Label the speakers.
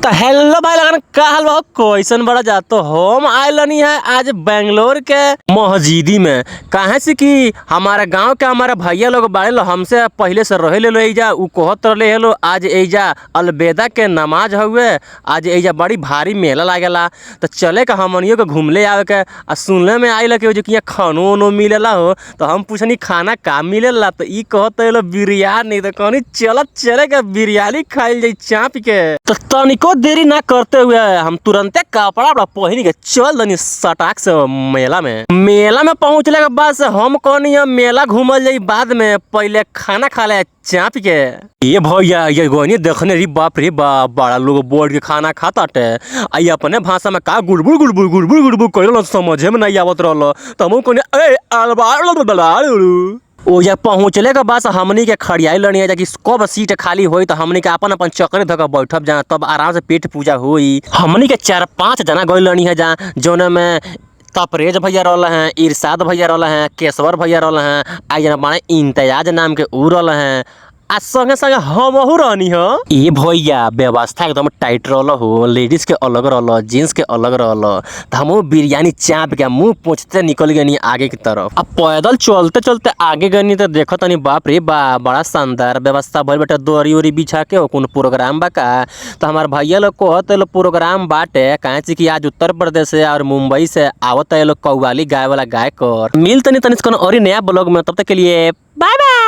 Speaker 1: तो हेलो भाई लगन का हाल बा, कैसन बड़ा जा। तो हम आइल रहनी है आज बेंगलोर के मस्जिदी में, काहे से कि हमारे गांव के हमारे भैया लोग बाड़े लो, हमसे पहले से रहे ले एजा। उ कहत रहले हेलो आज एजा अलबेदा के नमाज हउए, आज एजा बड़ी भारी मेला लागेला, तो चले के हमनियो के घूमले आवे के। आ सुनले में आइल कि जो खानो उनो मिलेला हो, तो हम पूछनी खाना का मिलेला, तो ई कहत रहे बिरयानी। तो कहनी चलत चले के बिरयानी खाइल जाई चाप के। तो तनिको देरी ना करते हुए हम तुरंते कपड़ा वपड़ा पहिन के चल दनी सटाक से मेला में। मेला में पहुंचले के बाद से हम कहनी मेला घूमल जाई बाद में, पहले खाना खा ले चाप के। ये भैया ये गोनी देखने री बाप रे बाप, बड़ा लोग बोर्ड के खाना खाता टे। आ ये अपने भाषा में का गुड़बुड़ गुड़बुड़ गुड़बुड़ गुड़बुड़ करल, समझे में नहीं आवत रहल। तो हम कहनी ए अलबा ओजा पहुँचले के बाद हमनी के खड़ियाई लनी है कि कब सीट खाली होई, तो हमनी के अपन अपन चक्कर धक बैठब जा, तब आराम से पेट पूजा होई। हमनी के 4-5 जना गइल लनी है जा, जोने में तपरेज भैया रहल हैं, इरशाद भैया रहल हैं, केशवर भैया रहल हैं, आ जना माने इम्तियाज नाम के ऊ रहल हैं, आ संगे संगे हमहू रहनी हो। ये भैया व्यवस्था एकदम टाइट रहल हो, लेडीज के अलग रहल, जेंट्स के अलग रहल। तो हमहू बिरयानी चाप के मुंह पोंछते निकल गनी आगे की तरफ। अब पैदल चलते चलते आगे गनी तो देखो तनी बाप रे बा, बड़ा शानदार व्यवस्था भइल बेटा, दरी उरी बिछा के हो, कोनो प्रोग्राम बा का। तो हमार भैया लोग कहत लोग प्रोग्राम बाटे, काहे से कि आज उत्तर प्रदेश से और मुंबई से आवत है लोग कव्वाली गाय वाला गायकर। मिल तनी तनी और नया ब्लॉग में, तब तक के लिए बाय बाय।